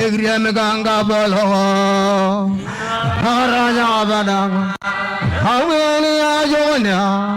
Ganga Balo Haraja Badang Hawenia Jona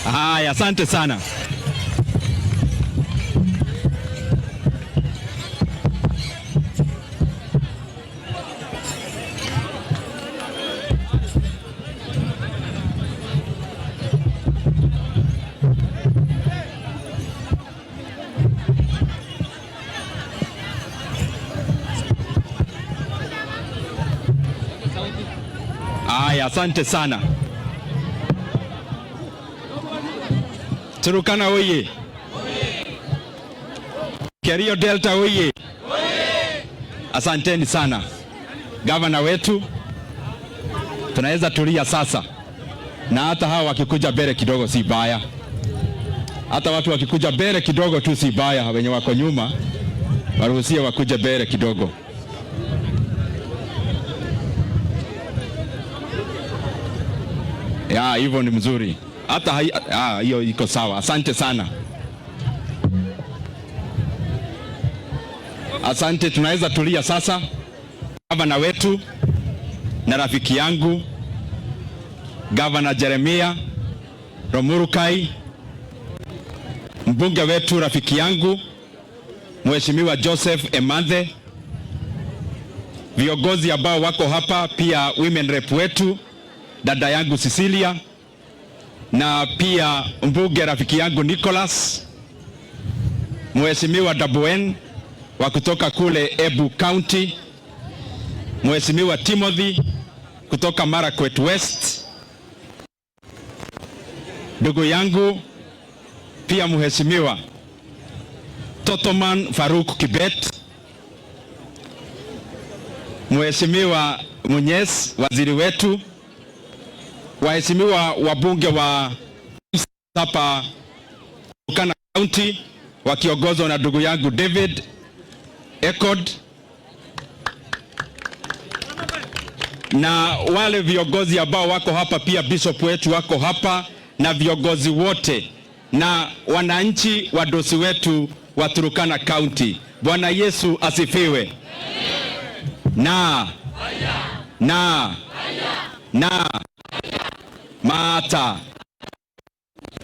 Haya, asante sana. Aya, asante sana. Turukana oye! Kerio Delta oye! Asanteni sana gavana wetu, tunaweza tulia sasa, na hata hawa wakikuja mbele kidogo si baya, hata watu wakikuja mbele kidogo tu si baya, wenye wako nyuma waruhusie wakuje mbele kidogo. Ya, hivyo ni mzuri. Hata hiyo iko sawa. Asante sana. Asante, tunaweza tulia sasa. Gavana wetu na rafiki yangu Gavana Jeremia Lomorukai, mbunge wetu rafiki yangu Mheshimiwa Joseph Emathe, viongozi ambao wako hapa pia, women rep wetu dada yangu Cecilia, na pia mbunge rafiki yangu Nicholas, Mheshimiwa Dabuen wa kutoka kule Embu County, Mheshimiwa Timothy kutoka Marakwet West, ndugu yangu pia Mheshimiwa Totoman Faruk Kibet, Mheshimiwa Munyes waziri wetu, waheshimiwa wabunge wa hapa Turkana County wakiongozwa na ndugu yangu David Ekod na wale viongozi ambao wako hapa pia, bishop wetu wako hapa na viongozi wote na wananchi wadosi wetu wa Turkana County. Bwana Yesu asifiwe. Na na na mata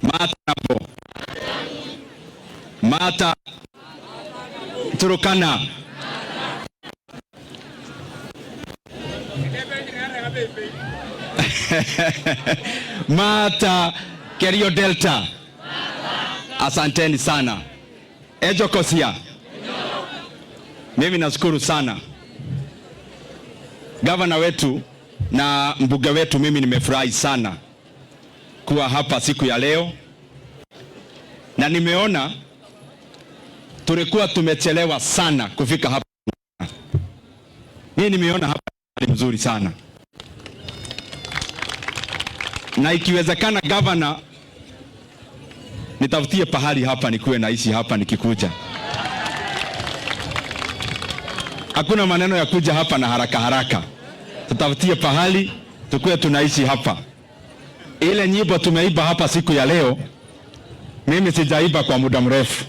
mata hapo mata Turkana. Mata Kerio Delta. Asanteni sana. Ejo Kosia. Mimi nashukuru sana gavana wetu na mbunge wetu. Mimi nimefurahi sana kuwa hapa siku ya leo, na nimeona tulikuwa tumechelewa sana kufika hapa. Mimi nimeona hapa ni mzuri sana, na ikiwezekana gavana, nitafutie pahali hapa nikuwe naishi hapa nikikuja. Hakuna maneno ya kuja hapa na haraka haraka, tutafutie pahali tukuwe tunaishi hapa. Ile nyimbo tumeimba hapa siku ya leo, mimi sijaiba kwa muda mrefu,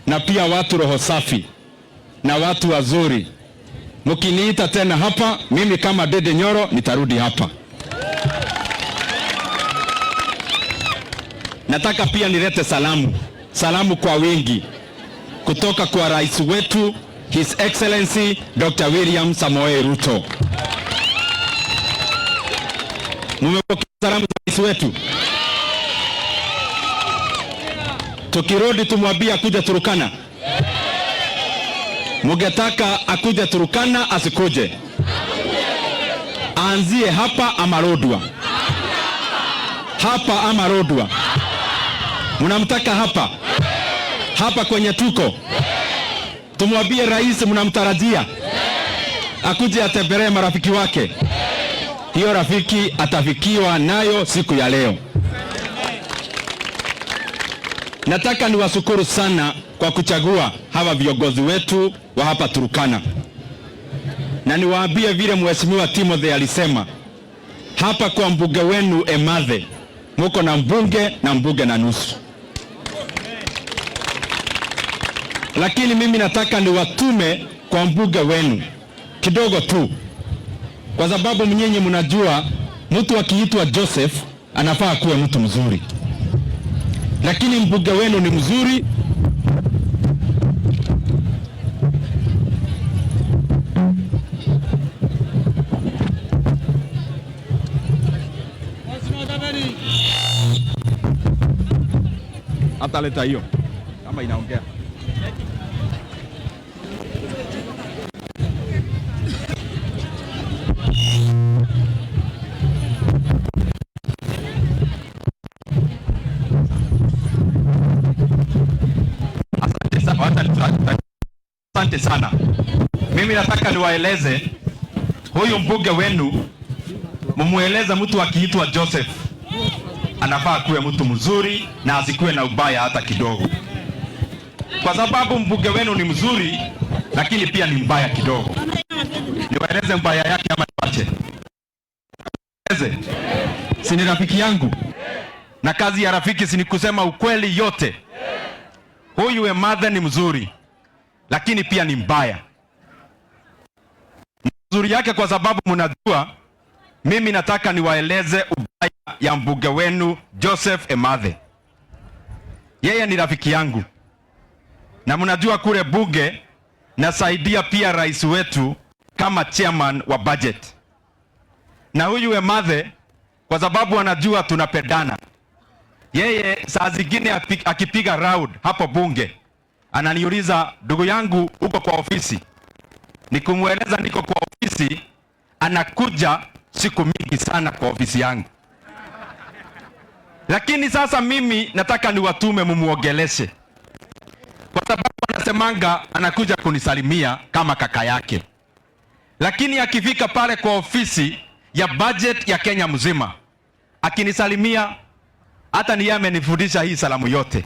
na pia watu roho safi na watu wazuri. Mkiniita tena hapa, mimi kama Dede Nyoro nitarudi hapa. Nataka pia nilete salamu, salamu kwa wingi kutoka kwa rais wetu His Excellency Dr. William Samoei Ruto. Mmepokea salamu za rais wetu? Tukirudi tumwambie akuje Turukana. Mungetaka akuje Turukana asikuje? Aanzie hapa ama Lodwar? Hapa ama Lodwar? Mnamtaka hapa? Hapa kwenye tuko? Tumwambie rais mnamtarajia akuje atembelee marafiki wake. Hiyo rafiki atafikiwa nayo siku ya leo. Nataka niwashukuru sana kwa kuchagua hawa viongozi wetu wa hapa Turukana, na niwaambie vile Mheshimiwa Timothy alisema hapa kwa mbunge wenu Emathe, muko na mbunge na mbunge na nusu, lakini mimi nataka niwatume kwa mbunge wenu kidogo tu, kwa sababu nyinyi mnajua mtu akiitwa Joseph anafaa kuwa mtu mzuri, lakini mbunge wenu ni mzuri. Hata leta hiyo kama inaongea. Asante sana. Mimi nataka niwaeleze huyu mbunge wenu, mumueleze mtu akiitwa Joseph anafaa kuwe mtu mzuri na asikuwe na ubaya hata kidogo, kwa sababu mbunge wenu ni mzuri, lakini pia ni mbaya kidogo. Niwaeleze mbaya yake ama niwache? Niwaeleze? Si ni rafiki yangu, na kazi ya rafiki si ni kusema ukweli yote. Huyu Emathe ni mzuri, lakini pia ni mbaya. Mzuri yake kwa sababu mnajua, mimi nataka niwaeleze ubaya ya mbunge wenu Joseph Emathe. Yeye ni rafiki yangu, na mnajua kule bunge nasaidia pia rais wetu kama chairman wa budget. Na huyu Emathe kwa sababu anajua tunapendana, yeye saa zingine akipiga round hapo bunge ananiuliza, "Ndugu yangu, uko kwa ofisi?" Nikimweleza niko kwa ofisi, anakuja siku mingi sana kwa ofisi yangu. Lakini sasa mimi nataka niwatume mumuongeleshe, kwa sababu anasemanga anakuja kunisalimia kama kaka yake, lakini akifika pale kwa ofisi ya budget ya Kenya mzima akinisalimia, hata ni yeye amenifundisha hii salamu yote.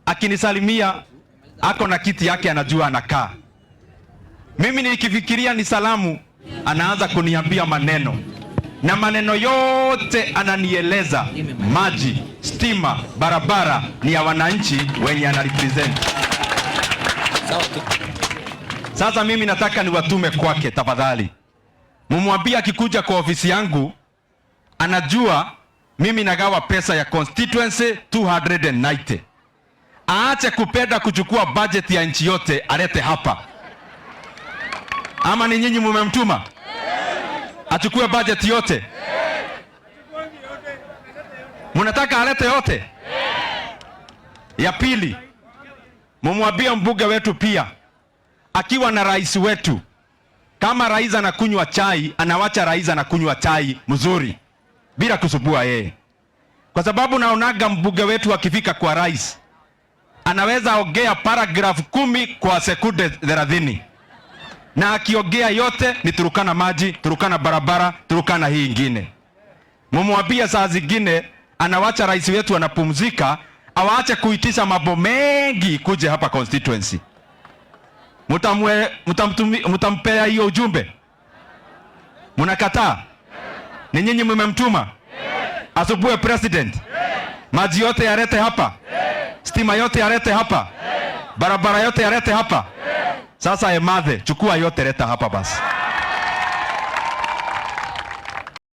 Akinisalimia ako na kiti yake, anajua anakaa. Mimi nikifikiria ni salamu, anaanza kuniambia maneno na maneno yote ananieleza, maji, stima, barabara ni ya wananchi wenye anarepresent. Sasa mimi nataka niwatume kwake, tafadhali mumwambie akikuja kwa ofisi yangu, anajua mimi nagawa pesa ya constituency 290. Aache kupenda kuchukua budget ya nchi yote alete hapa. Ama ni nyinyi mumemtuma achukue budget yote? Munataka alete yote? Ya pili, mumwambie mbunge wetu pia akiwa na rais wetu, kama rais anakunywa chai, anawacha rais anakunywa chai mzuri bila kusumbua yeye, kwa sababu naonaga mbunge wetu akifika kwa rais anaweza ongea paragraph 10 kwa sekunde 30, na akiongea yote ni Turkana maji, Turkana barabara, Turkana hii ingine. Mumwambie saa zingine anawacha rais wetu anapumzika, awaache kuitisha mambo mengi kuje hapa constituency. Mutampea hiyo ujumbe? Munakataa? Ni nyinyi mmemtuma asumbue president? Maji yote yarete hapa, stima yote yarete hapa, barabara yote yarete hapa. Sasa Emathe, chukua yote leta hapa basi.